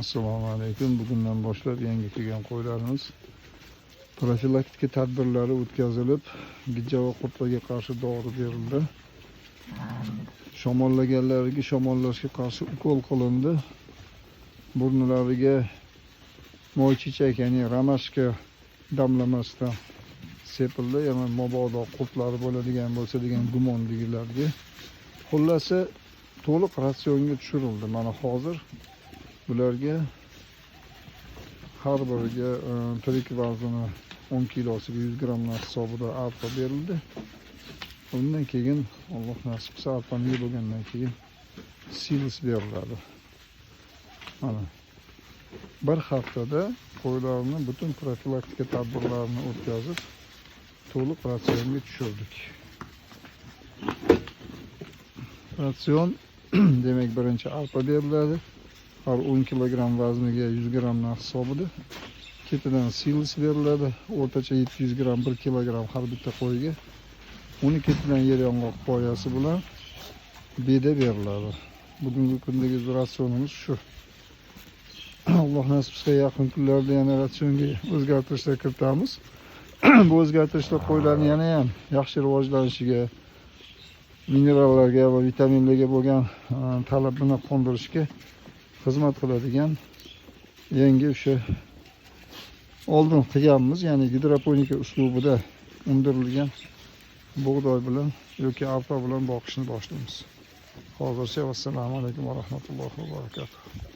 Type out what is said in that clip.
Assalomu alaykum. Bugundan boshlab yangi kelgan qo'ylarimiz profilaktika tadbirlari o'tkazilib, gijja va qurtlarga qarshi dori berildi. Shamollaganlariga shamollashga qarshi ukol qilindi. Burnilariga moychechak, ya'ni ромашка damlamasidan sepildi. Yana mabodo qurtlari bo'ladigan bo'lsa degan gumondagilarga. Xullasi, to'liq ratsionga tushirildi. Mana hozir bularga har biriga tirik vaznini 10 kilosiga 100 grammdan hisobida arpa berildi. Undan keyin, Alloh nasib qilsa, arpani yeb bo'lgandan keyin silos beriladi. Mana bir haftada qo'ylarni butun profilaktika tadbirlarini o'tkazib, to'liq ratsionga tushirdik. Ratsion demak, birinchi arpa beriladi. Har 10 kilogramm vazniga 100 grammdan hisobida. Ketidan silos beriladi. O'rtacha 700 gramm, 1 kilogramm har bitta qo'yga. Uni ketidan yer yong'oq poyasi bilan beda beriladi. Bugungi kundagi ratsionimiz shu. Alloh nasib qilsa, yaqin kunlarda yana ratsionga o'zgartirishlar kiritamiz. Bu o'zgartirishlar qo'ylarni yana ham yaxshi rivojlanishiga, minerallarga va vitaminlarga bo'lgan talabini qondirishga xizmat qiladigan yangi o'sha oldin qilganmiz, ya'ni gidroponika uslubida undirilgan bug'doy bilan yoki arpa bilan boqishni boshlaymiz. Hozircha vassalomu alaykum va rahmatullohi va barakatuh.